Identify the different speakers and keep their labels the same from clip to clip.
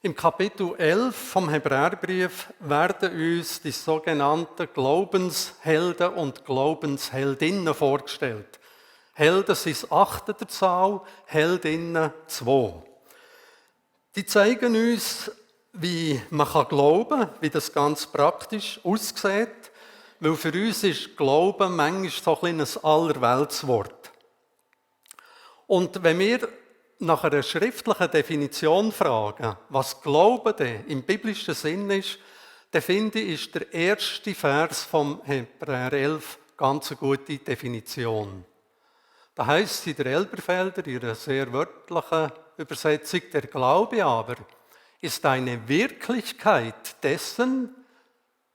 Speaker 1: Im Kapitel 11 vom Hebräerbrief werden uns die sogenannten Glaubenshelden und Glaubensheldinnen vorgestellt. Helden sind das 8 der Zahl, Heldinnen 2. Die zeigen uns, wie man glauben kann, wie das ganz praktisch aussieht, weil für uns ist Glauben manchmal so ein Allerweltswort. Und wenn wir nach einer schriftlichen Definition fragen, was Glauben denn im biblischen Sinn ist, dann finde ich, ist der erste Vers vom Hebräer 11 ganz eine gute Definition. Da heißt es in der Elberfelder, in einer sehr wörtlichen Übersetzung, der Glaube aber ist eine Wirklichkeit dessen,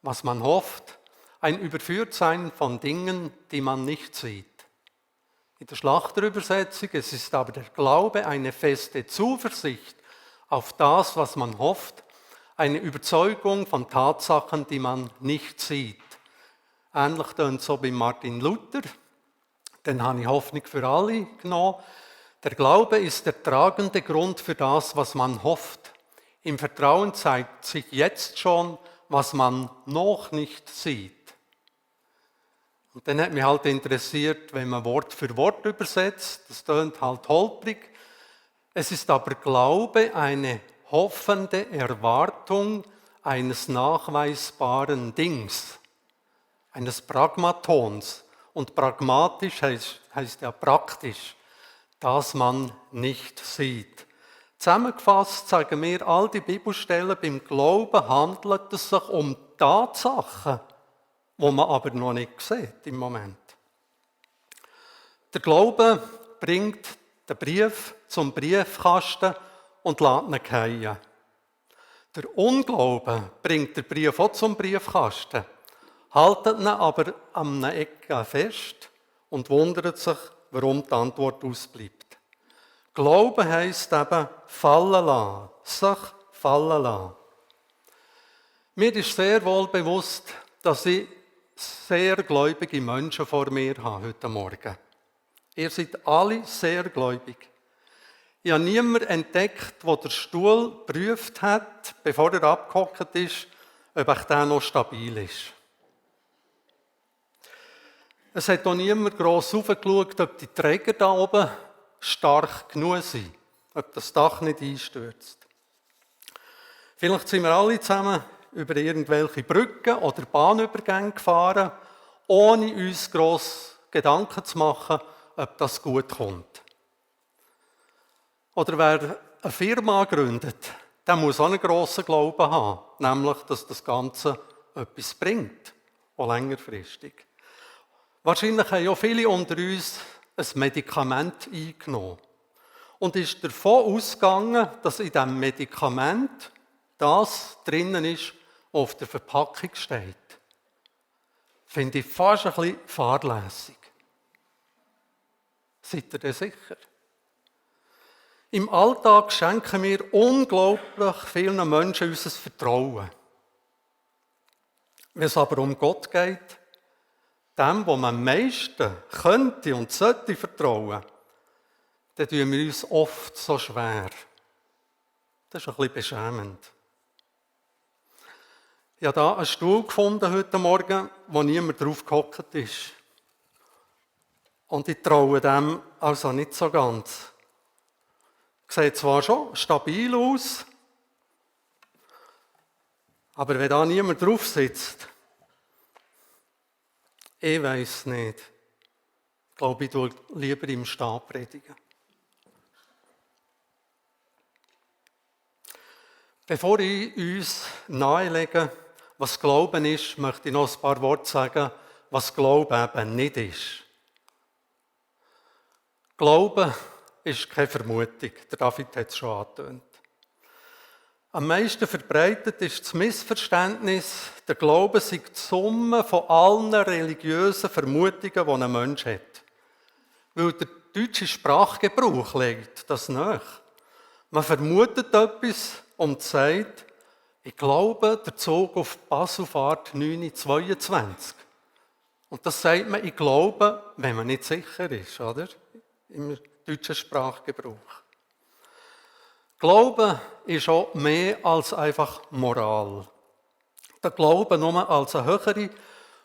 Speaker 1: was man hofft, ein Überführtsein von Dingen, die man nicht sieht. In der Schlachterübersetzung, es ist aber der Glaube eine feste Zuversicht auf das, was man hofft, eine Überzeugung von Tatsachen, die man nicht sieht. Ähnlich tönt es so bei Martin Luther, den habe ich Hoffnung für alle genommen. Der Glaube ist der tragende Grund für das, was man hofft. Im Vertrauen zeigt sich jetzt schon, was man noch nicht sieht. Und dann hat mich halt interessiert, wenn man Wort für Wort übersetzt, das tönt halt holprig. Es ist aber Glaube eine hoffende Erwartung eines nachweisbaren Dings, eines Pragmatons. Und pragmatisch heißt ja praktisch, das man nicht sieht. Zusammengefasst sagen wir, all die Bibelstellen, beim Glauben handelt es sich um Tatsachen, wo man aber noch nicht sieht im Moment. Der Glaube bringt den Brief zum Briefkasten und lässt ihn fallen. Der Unglaube bringt den Brief auch zum Briefkasten, haltet ihn aber an einer Ecke fest und wundert sich, warum die Antwort ausbleibt. Glauben heisst eben fallen lassen, sich fallen lassen. Mir ist sehr wohl bewusst, dass ich sehr gläubige Menschen vor mir habe heute Morgen. Ihr seid alle sehr gläubig. Ich habe niemanden entdeckt, der den Stuhl geprüft hat, bevor er abgehockt ist, ob der noch stabil ist. Es hat auch niemand gross raufgeschaut, ob die Träger da oben stark genug sind, ob das Dach nicht einstürzt. Vielleicht sind wir alle zusammen über irgendwelche Brücken oder Bahnübergänge gefahren, ohne uns gross Gedanken zu machen, ob das gut kommt. Oder wer eine Firma gründet, der muss auch einen grossen Glauben haben, nämlich, dass das Ganze etwas bringt, auch längerfristig. Wahrscheinlich haben ja viele unter uns ein Medikament eingenommen und ist davon ausgegangen, dass in diesem Medikament das drinnen ist, was auf der Verpackung steht. Finde ich fast ein bisschen fahrlässig. Seid ihr denn sicher? Im Alltag schenken wir unglaublich vielen Menschen unser Vertrauen. Wenn es aber um Gott geht, dem, wo man am meisten könnte und sollte vertrauen, dann tun wir uns oft so schwer. Das ist ein bisschen beschämend. Ich habe hier einen Stuhl gefunden heute Morgen, wo niemand drauf gehockt ist. Und ich traue dem also nicht so ganz. Sieht zwar schon stabil aus, aber wenn da niemand drauf sitzt, ich weiss nicht. Ich glaube, ich tue lieber im Stehen predigen. Bevor ich uns nahelege, was Glauben ist, möchte ich noch ein paar Worte sagen, was Glauben eben nicht ist. Glauben ist keine Vermutung. Der David hat es schon angetönt. Am meisten verbreitet ist das Missverständnis, der Glaube sei die Summe von allen religiösen Vermutungen, die ein Mensch hat. Weil der deutsche Sprachgebrauch legt das nach. Man vermutet etwas und sagt, ich glaube, der Zug auf Basel fährt 9:22. Und das sagt man, ich glaube, wenn man nicht sicher ist, oder? Im deutschen Sprachgebrauch. Glauben ist auch mehr als einfach Moral. Der Glaube nur als eine höhere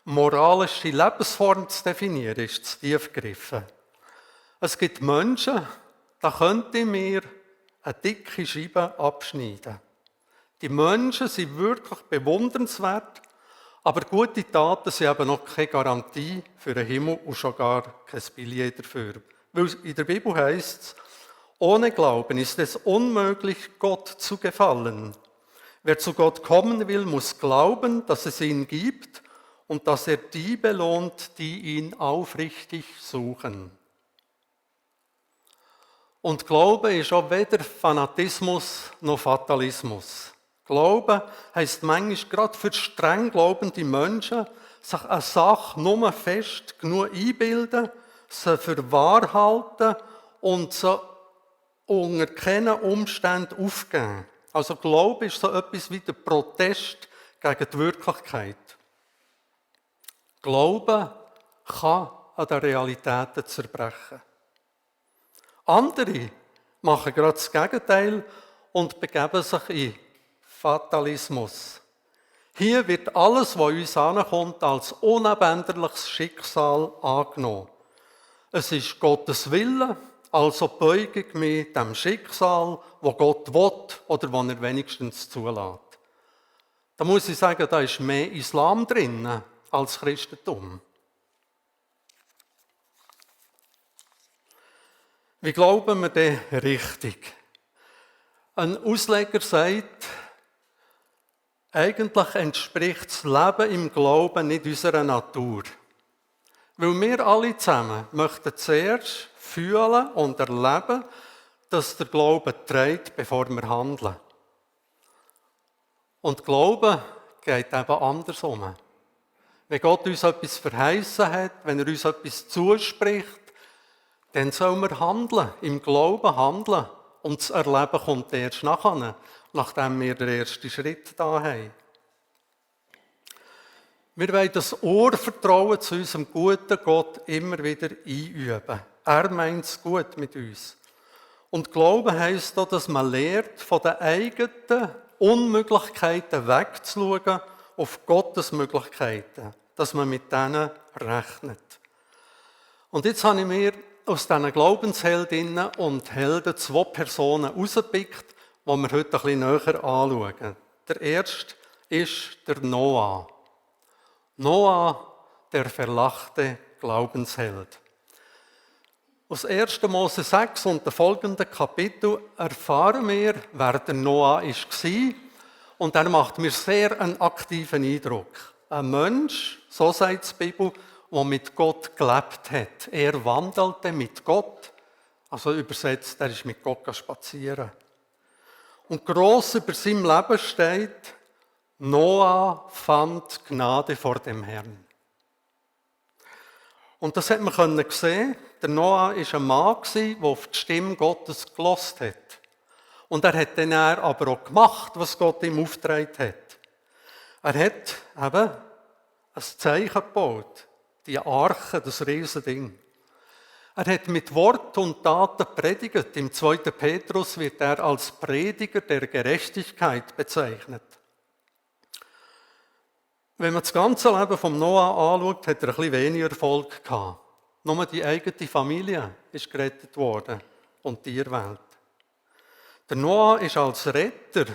Speaker 1: moralische Lebensform zu definieren, ist zu tief gegriffen. Es gibt Menschen, da könnte mir eine dicke Scheibe abschneiden. Die Menschen sind wirklich bewundernswert, aber gute Taten sind eben noch keine Garantie für den Himmel und schon gar kein Billett dafür. Weil in der Bibel heißt es, ohne Glauben ist es unmöglich, Gott zu gefallen. Wer zu Gott kommen will, muss glauben, dass es ihn gibt und dass er die belohnt, die ihn aufrichtig suchen. Und Glaube ist auch weder Fanatismus noch Fatalismus. Glauben heisst manchmal gerade für streng glaubende Menschen, sich eine Sache nur fest genug einbilden, sie für wahr halten und sie unter keinen Umständen aufgeben. Also Glaube ist so etwas wie der Protest gegen die Wirklichkeit. Glauben kann an den Realitäten zerbrechen. Andere machen gerade das Gegenteil und begeben sich in Fatalismus. Hier wird alles, was uns ankommt, als unabänderliches Schicksal angenommen. Es ist Gottes Wille, also beuge ich mich dem Schicksal, wo Gott will oder wo er wenigstens zulässt. Da muss ich sagen, da ist mehr Islam drin als Christentum. Wie glauben wir denn richtig? Ein Ausleger sagt, eigentlich entspricht das Leben im Glauben nicht unserer Natur. Weil wir alle zusammen möchten zuerst fühlen und erleben, dass der Glaube trägt, bevor wir handeln. Und Glauben geht eben andersrum. Wenn Gott uns etwas verheißen hat, wenn er uns etwas zuspricht, dann sollen wir handeln, im Glauben handeln. Und das Erleben kommt erst nachher, nachdem wir den ersten Schritt da haben. Wir wollen das Urvertrauen zu unserem guten Gott immer wieder einüben. Er meint es gut mit uns. Und Glauben heisst auch, dass man lernt, von den eigenen Unmöglichkeiten wegzuschauen auf Gottes Möglichkeiten. Dass man mit denen rechnet. Und jetzt habe ich mir aus diesen Glaubensheldinnen und Helden 2 Personen herausgepickt, die wir heute ein bisschen näher anschauen. Der erste ist der Noah. Noah, der verlachte Glaubensheld. Aus 1. Mose 6 und den folgenden Kapitel erfahren wir, wer der Noah war. Und er macht mir sehr einen aktiven Eindruck. Ein Mensch, so sagt die Bibel, der mit Gott gelebt hat. Er wandelte mit Gott. Also übersetzt, er ist mit Gott spazieren. Und gross über seinem Leben steht, Noah fand Gnade vor dem Herrn. Und das hat man sehen. Der Noah war ein Mann, der auf die Stimme Gottes gehört hat. Und er hat dann aber auch gemacht, was Gott ihm aufgetragen hat. Er hat eben ein Zeichen gebaut. Die Arche, das Riesending. Er hat mit Wort und Taten predigt. Im 2. Petrus wird er als Prediger der Gerechtigkeit bezeichnet. Wenn man das ganze Leben von Noah anschaut, hat er ein bisschen weniger Erfolg gehabt. Nur die eigene Familie ist gerettet worden und die Tierwelt. Der Noah ist als Retter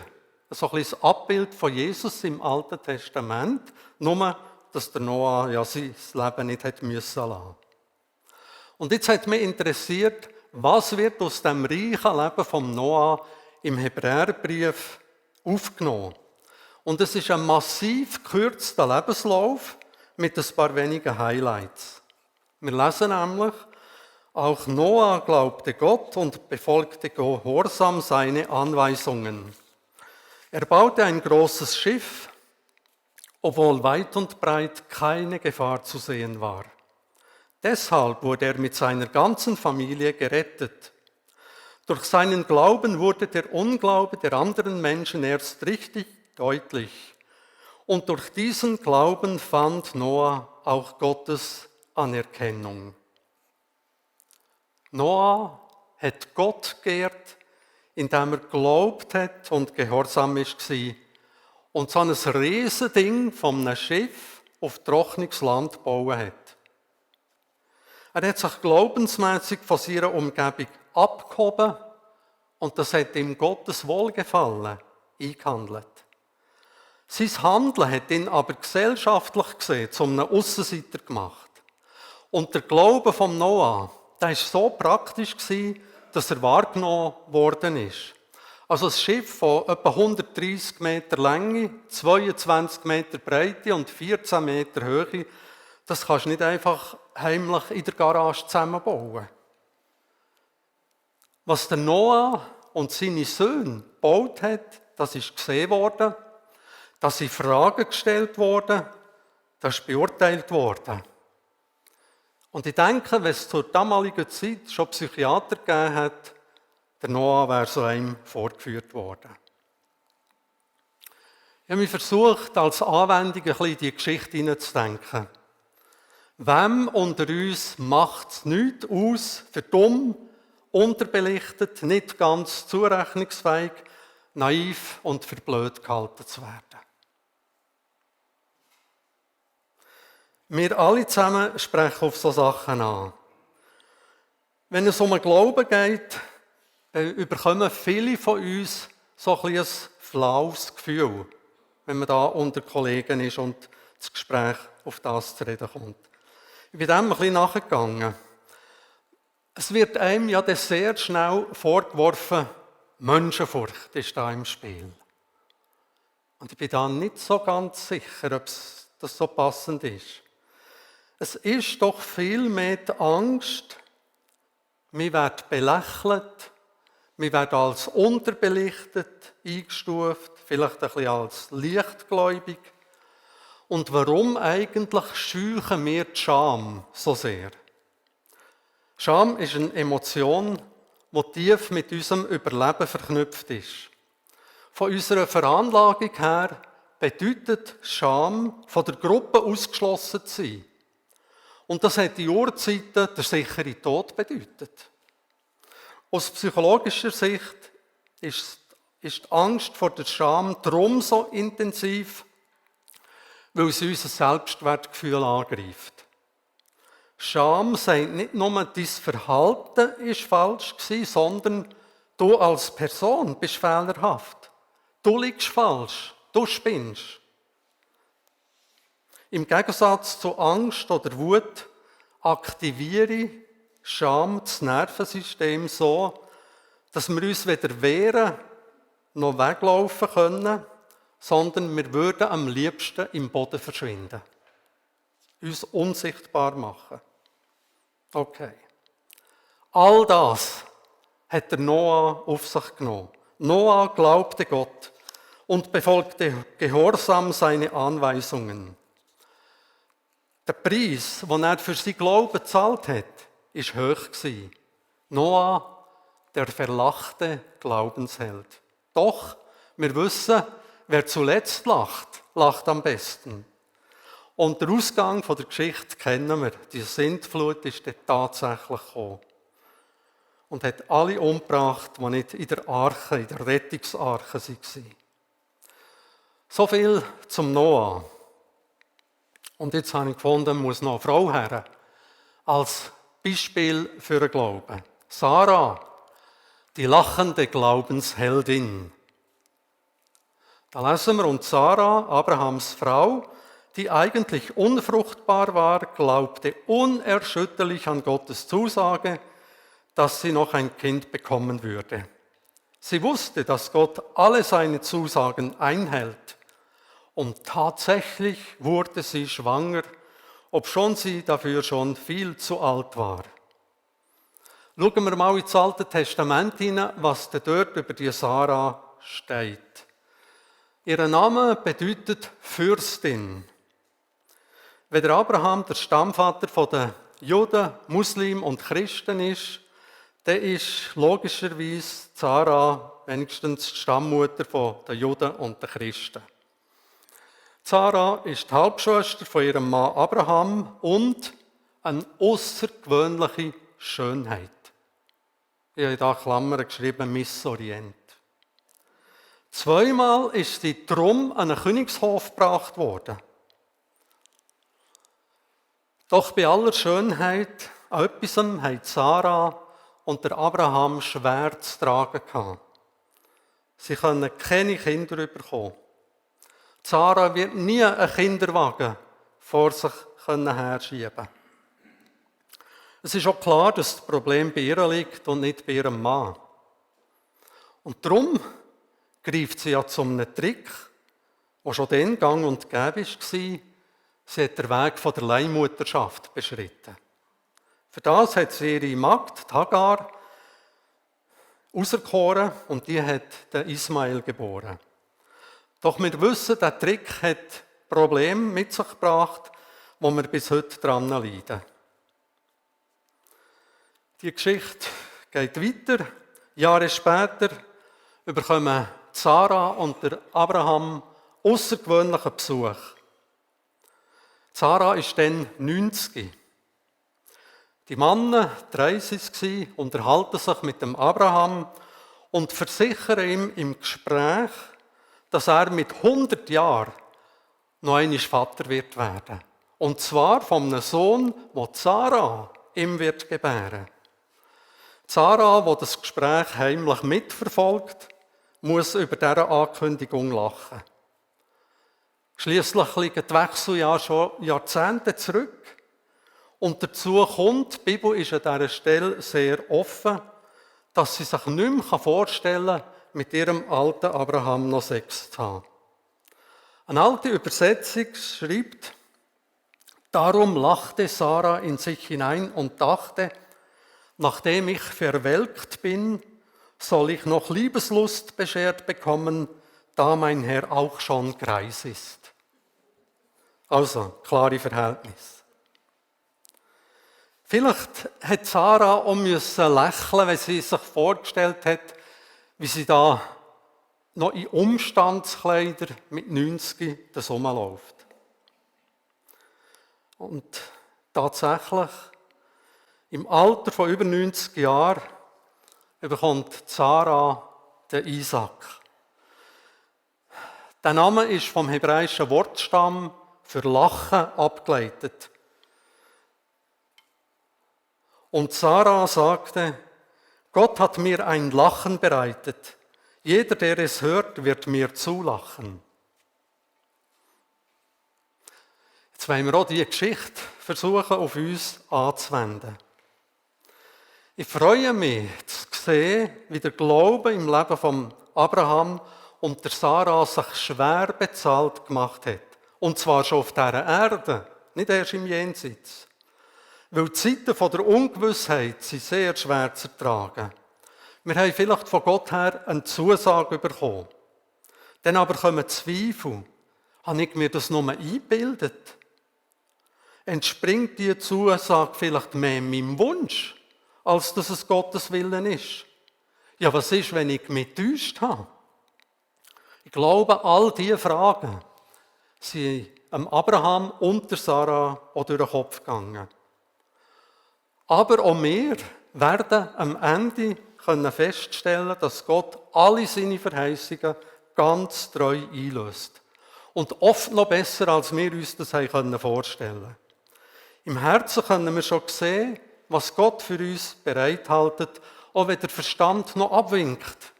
Speaker 1: so ein bisschen das Abbild von Jesus im Alten Testament, nur dass der Noah ja sein Leben nicht hätte müssen lassen. Und jetzt hat mich interessiert, was wird aus dem reichen Leben von Noah im Hebräerbrief aufgenommen. Und es ist ein massiv gekürzter Lebenslauf mit ein paar wenigen Highlights. Wir lesen nämlich, auch Noah glaubte Gott und befolgte gehorsam seine Anweisungen. Er baute ein großes Schiff, obwohl weit und breit keine Gefahr zu sehen war. Deshalb wurde er mit seiner ganzen Familie gerettet. Durch seinen Glauben wurde der Unglaube der anderen Menschen erst richtig deutlich. Und durch diesen Glauben fand Noah auch Gottes Anerkennung. Noah hat Gott geehrt, indem er geglaubt hat und gehorsam war und so ein Riesending von einem Schiff auf trockenes Land gebaut hat. Er hat sich glaubensmässig von seiner Umgebung abgehoben und das hat ihm Gottes Wohlgefallen eingehandelt. Sein Handeln hat ihn aber gesellschaftlich gesehen zu einem Aussenseiter gemacht. Und der Glaube von Noah, der war so praktisch, dass er wahrgenommen worden ist. Also ein Schiff von etwa 130 Meter Länge, 22 Meter Breite und 14 Meter Höhe, das kannst du nicht einfach heimlich in der Garage zusammenbauen. Was der Noah und seine Söhne gebaut hat, das ist gesehen worden, das sind Fragen gestellt worden, das ist beurteilt worden. Und ich denke, wenn es zur damaligen Zeit schon Psychiater gegeben hat, der Noah wäre so einem vorgeführt worden. Ich habe mich versucht, als Anwendung ein bisschen in die Geschichte hineinzudenken. Wem unter uns macht es nichts aus, für dumm, unterbelichtet, nicht ganz zurechnungsfähig, naiv und für blöd gehalten zu werden? Wir alle zusammen sprechen auf solche Sachen an. Wenn es um den Glauben geht, überkommen viele von uns so ein flaues Gefühl, wenn man da unter Kollegen ist und das Gespräch auf das zu reden kommt. Ich bin dem ein bisschen nachgegangen. Es wird einem ja sehr schnell vorgeworfen, Menschenfurcht ist da im Spiel. Und ich bin da nicht so ganz sicher, ob das so passend ist. Es ist doch vielmehr die Angst, wir werden belächelt, wir werden als unterbelichtet eingestuft, vielleicht ein bisschen als leichtgläubig. Und warum eigentlich scheuchen wir die Scham so sehr? Scham ist eine Emotion, die tief mit unserem Überleben verknüpft ist. Von unserer Veranlagung her bedeutet Scham, von der Gruppe ausgeschlossen zu sein. Und das hat in Urzeiten der sichere Tod bedeutet. Aus psychologischer Sicht ist die Angst vor der Scham darum so intensiv, weil sie unser Selbstwertgefühl angreift. Scham sagt nicht nur, dein Verhalten ist falsch gewesen, sondern du als Person bist fehlerhaft. Du liegst falsch, du spinnst. Im Gegensatz zu Angst oder Wut aktiviere Scham das Nervensystem so, dass wir uns weder wehren noch weglaufen können, sondern wir würden am liebsten im Boden verschwinden. Uns unsichtbar machen. Okay. All das hat der Noah auf sich genommen. Noah glaubte Gott und befolgte gehorsam seine Anweisungen. Der Preis, den er für sein Glauben gezahlt hat, war hoch. Noah, der verlachte Glaubensheld. Doch, wir wissen, wer zuletzt lacht, lacht am besten. Und der Ausgang der Geschichte kennen wir. Die Sintflut ist dann tatsächlich gekommen. Und hat alle umgebracht, die nicht in der Arche, in der Rettungsarche waren. So viel zum Noah. Und jetzt habe ich gefunden, muss noch eine Frau her. Als Beispiel für den Glauben. Sarah, die lachende Glaubensheldin. Da lesen wir, und Sarah, Abrahams Frau, die eigentlich unfruchtbar war, glaubte unerschütterlich an Gottes Zusage, dass sie noch ein Kind bekommen würde. Sie wusste, dass Gott alle seine Zusagen einhält. Und tatsächlich wurde sie schwanger, obschon sie dafür schon viel zu alt war. Schauen wir mal ins Alte Testament hinein, was dort über die Sarah steht. Ihr Name bedeutet Fürstin. Wenn der Abraham der Stammvater der Juden, Muslimen und Christen ist, dann ist logischerweise Sarah wenigstens die Stammmutter der Juden und der Christen. Sarah ist die Halbschwester von ihrem Mann Abraham und eine außergewöhnliche Schönheit. Ich habe da Klammern geschrieben, Miss Orient. Zweimal ist sie drum an einen Königshof gebracht worden. Doch bei aller Schönheit an etwas haben Sarah und der Abraham schwer zu tragen gehabt. Sie können keine Kinder bekommen. Sarah wird nie einen Kinderwagen vor sich herschieben können. Es ist auch klar, dass das Problem bei ihr liegt und nicht bei ihrem Mann. Und darum greift sie ja zu einem Trick, der schon dann gang und gäbe war. Sie hat den Weg von der Leihmutterschaft beschritten. Für das hat sie ihre Magd, die Hagar, auserkoren und die hat den Ismael geboren. Doch wir wissen, der Trick hat Probleme mit sich gebracht, wo wir bis heute dran leiden. Die Geschichte geht weiter. Jahre später bekommen Sarah und der Abraham außergewöhnlichen Besuch. Sarah ist dann 90. Die Männer, 30, unterhalten sich mit dem Abraham und versichern ihm im Gespräch, dass er mit 100 Jahren noch einmal Vater wird werden. Und zwar von einem Sohn, den Sarah ihm wird gebären. Sarah, die das Gespräch heimlich mitverfolgt, muss über diese Ankündigung lachen. Schliesslich liegen die Wechseljahre schon Jahrzehnte zurück. Und dazu kommt, die Bibel ist an dieser Stelle sehr offen, dass sie sich nicht mehr vorstellen kann, mit ihrem alten Abraham noch Sex zu haben. Eine alte Übersetzung schreibt, darum lachte Sarah in sich hinein und dachte, nachdem ich verwelkt bin, soll ich noch Liebeslust beschert bekommen, da mein Herr auch schon greis ist. Also, klare Verhältnis. Vielleicht hat Sarah auch lächeln, wenn sie sich vorgestellt hat, wie sie da noch in Umstandskleider mit 90 das rumläuft. Und tatsächlich, im Alter von über 90 Jahren bekommt Sarah den Isaac. Der Name ist vom hebräischen Wortstamm für Lachen abgeleitet. Und Sarah sagte, Gott hat mir ein Lachen bereitet. Jeder, der es hört, wird mir zulachen. Jetzt wollen wir auch diese Geschichte versuchen, auf uns anzuwenden. Ich freue mich zu sehen, wie der Glaube im Leben von Abraham und der Sarah sich schwer bezahlt gemacht hat. Und zwar schon auf dieser Erde, nicht erst im Jenseits. Weil die Zeiten der Ungewissheit sind sehr schwer zu ertragen. Wir haben vielleicht von Gott her eine Zusage bekommen. Dann aber kommen Zweifel. Habe ich mir das nur eingebildet? Entspringt diese Zusage vielleicht mehr meinem Wunsch, als dass es Gottes Willen ist? Ja, was ist, wenn ich mich getäuscht habe? Ich glaube, all diese Fragen sind Abraham und der Sarah auch durch den Kopf gegangen. Aber auch wir werden am Ende feststellen, dass Gott alle seine Verheißungen ganz treu einlöst. Und oft noch besser, als wir uns das vorstellen können. Im Herzen können wir schon sehen, was Gott für uns bereithält, auch wenn der Verstand noch abwinkt.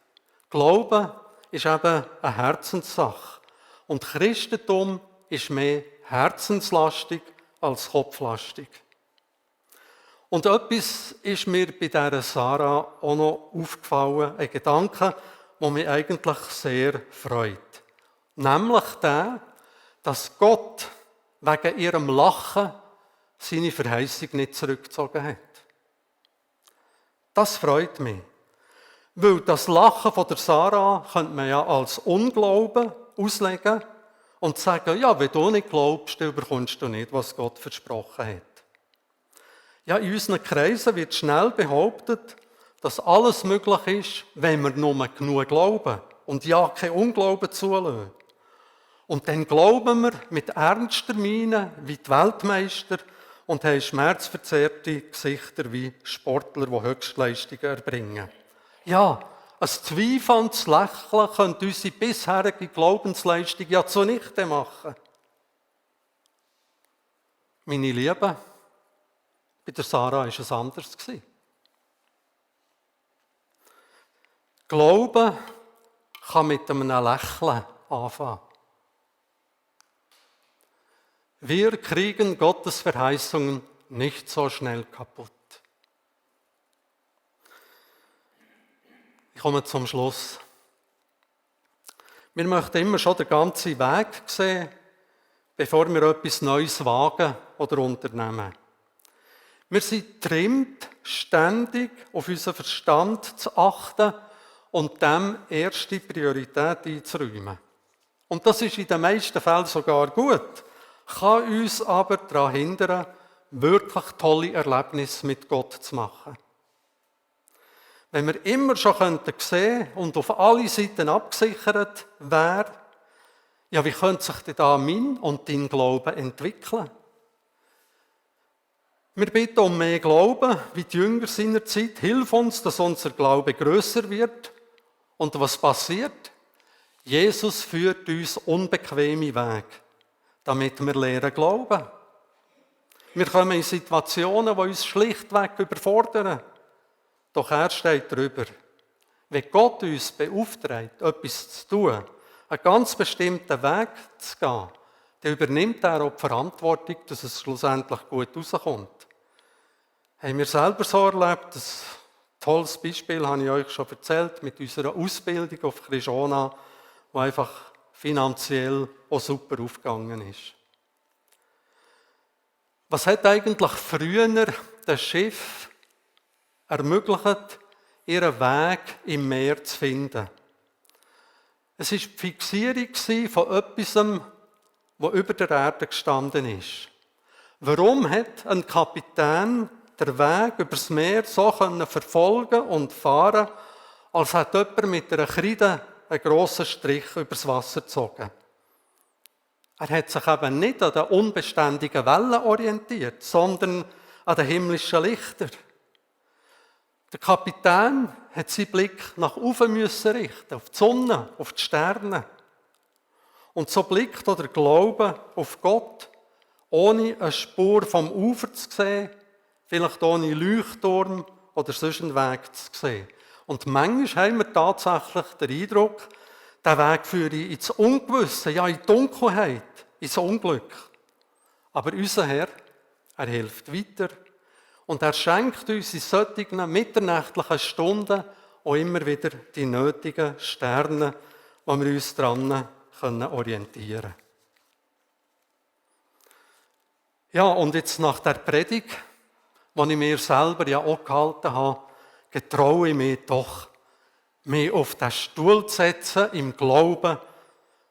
Speaker 1: Glauben ist eben eine Herzenssache. Und Christentum ist mehr herzenslastig als kopflastig. Und etwas ist mir bei dieser Sarah auch noch aufgefallen, ein Gedanke, der mich eigentlich sehr freut. Nämlich der, dass Gott wegen ihrem Lachen seine Verheißung nicht zurückgezogen hat. Das freut mich. Weil das Lachen von der Sarah könnte man ja als Unglauben auslegen und sagen, ja, wenn du nicht glaubst, dann bekommst du nicht, was Gott versprochen hat. Ja, in unseren Kreisen wird schnell behauptet, dass alles möglich ist, wenn wir nur genug glauben und ja kein Unglauben zulassen. Und dann glauben wir mit ernster Miene wie die Weltmeister und haben schmerzverzerrte Gesichter wie Sportler, die Höchstleistungen erbringen. Ja, ein zweifelndes Lächeln könnte unsere bisherige Glaubensleistung ja zunichte machen. Meine Liebe, bei der Sarah war es anders. Glauben kann mit einem Lächeln anfangen. Wir kriegen Gottes Verheißungen nicht so schnell kaputt. Ich komme zum Schluss. Wir möchten immer schon den ganzen Weg sehen, bevor wir etwas Neues wagen oder unternehmen. Wir sind getrimmt, ständig auf unseren Verstand zu achten und dem erste Priorität einzuräumen. Und das ist in den meisten Fällen sogar gut, kann uns aber daran hindern, wirklich tolle Erlebnisse mit Gott zu machen. Wenn wir immer schon sehen könnten und auf alle Seiten abgesichert wären, ja, wie könnte sich denn da mein und dein Glauben entwickeln? Wir bitten um mehr Glauben, wie die Jünger seiner Zeit. Hilf uns, dass unser Glaube grösser wird. Und was passiert? Jesus führt uns unbequeme Wege, damit wir lernen glauben. Wir kommen in Situationen, die uns schlichtweg überfordern. Doch er steht darüber. Wenn Gott uns beauftragt, etwas zu tun, einen ganz bestimmten Weg zu gehen, dann übernimmt er auch die Verantwortung, dass es schlussendlich gut rauskommt. Haben wir selber so erlebt, ein tolles Beispiel habe ich euch schon erzählt, mit unserer Ausbildung auf Krishona, die einfach finanziell auch super aufgegangen ist. Was hat eigentlich früher das Schiff ermöglicht, ihren Weg im Meer zu finden? Es war die Fixierung von etwas, das über der Erde gestanden ist. Warum hat ein Kapitän den Weg übers Meer so verfolgen und fahren, als hätte jemand mit einer Kreide einen grossen Strich übers Wasser gezogen? Er hat sich eben nicht an den unbeständigen Wellen orientiert, sondern an den himmlischen Lichtern. Der Kapitän hat seinen Blick nach oben müssen richten, auf die Sonne, auf die Sterne. Und so blickt oder Glauben auf Gott, ohne eine Spur vom Ufer zu sehen, vielleicht ohne Leuchtturm oder sonst einen Weg zu sehen. Und manchmal haben wir tatsächlich den Eindruck, der Weg führt ins Ungewisse, ja in die Dunkelheit, ins Unglück. Aber unser Herr, er hilft weiter und er schenkt uns in solchen mitternächtlichen Stunden auch immer wieder die nötigen Sterne, wo wir uns daran orientieren können. Ja, und jetzt nach der Predigt, die ich mir selber ja auch gehalten habe, getraue ich mich doch, mich auf den Stuhl zu setzen, im Glauben,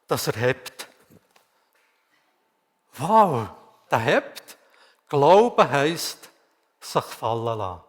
Speaker 1: dass er hebt. Wow, der hebt. Glauben heisst, sich fallen lassen.